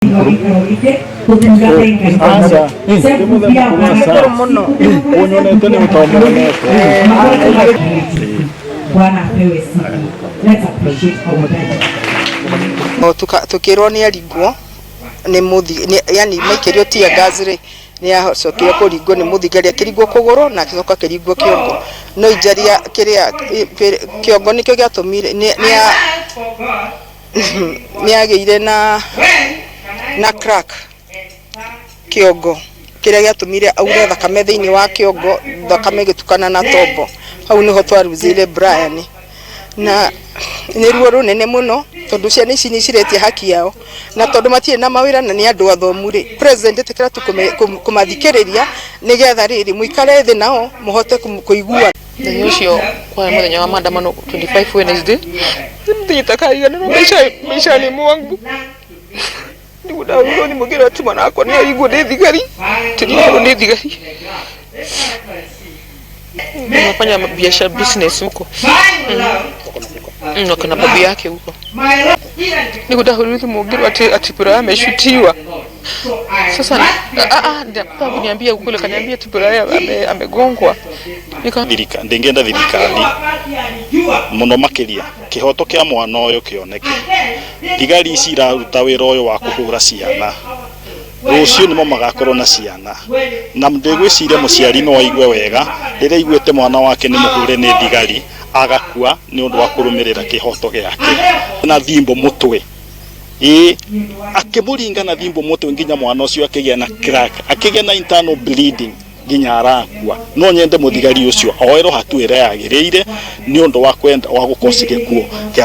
Aca, ti mũthemba aca. Mũno. Ũnyonete nĩ ũtomonete. Bwana apewe sifa. Let's appreciate our daddy. Tukirwo nĩ aringwo nĩ mũthi yani maikĩrio tear gas rĩ, nĩ acokire kũringwo nĩ mũthigari, akĩringwo kũgũrũ na agĩcoka akĩringwo kĩongo, no injaria kĩrĩa kĩongo nĩkĩo gĩatũmire nĩ agĩire na crack kĩongo, kĩrĩa gĩatũmire aure thakame thĩinĩ wa kĩongo, thakame ĩgĩtukana na tombo. Hau nĩho twaruzire Brian, na nĩ ruo rũnene mũno tondũ ciana ici nĩ ciretia haki yao, na tondũ matirĩ na mawĩra na nĩ andũ athomu rĩ, president, ĩtĩkĩra tu kũmathikĩrĩria nĩgetha rĩrĩ mũikare thĩ nao mũhote kũigua. Mũthenya ũcio kwarĩ mũthenya wa maandamano, 25 Wednesday, mũthenya itakariganĩrwo maishani mwangu. Nĩguo ndahũrirwo thimũ ngĩrwo atĩ mwana wakwa nĩ aringwo nĩ thigari, atĩ nĩ ahũrwo nĩ thigari. Anafanya biashara, business huko, wako na babu yake huko. Nĩguo ndahũrirwo thimũ ngĩrwo atĩ Brian ameshutiwa. Sasa ah, kuniambia ukweli, kaniambia ati Brian amegongwa. Nika Ndingĩenda thirikari mũno makĩria kĩhoto kĩa mwana ũyũ kĩoneke. Thigari ici iraruta wĩra ũyũ wa kũhũra ciana, rũciũ nĩmo magakorwo na ciana, na ndĩgwĩciria mũciari no aigue wega rĩrĩa aiguĩte mwana wake nĩ mũhũre nĩ thigari agakua nĩ ũndũ wa kũrũmĩrĩra kĩhoto gĩake na thimbo mũtwe. Ĩĩ, akĩmũringa na thimbo mũtwe nginya mwana ũcio akĩgĩa na crack, akĩgĩa na internal bleeding nginya arakua. No nyende mũthigari ũcio oerwo hatua ĩrĩa yagĩrĩire nĩ ũndũ wa kwenda wa gũkosi gĩkuũ kĩa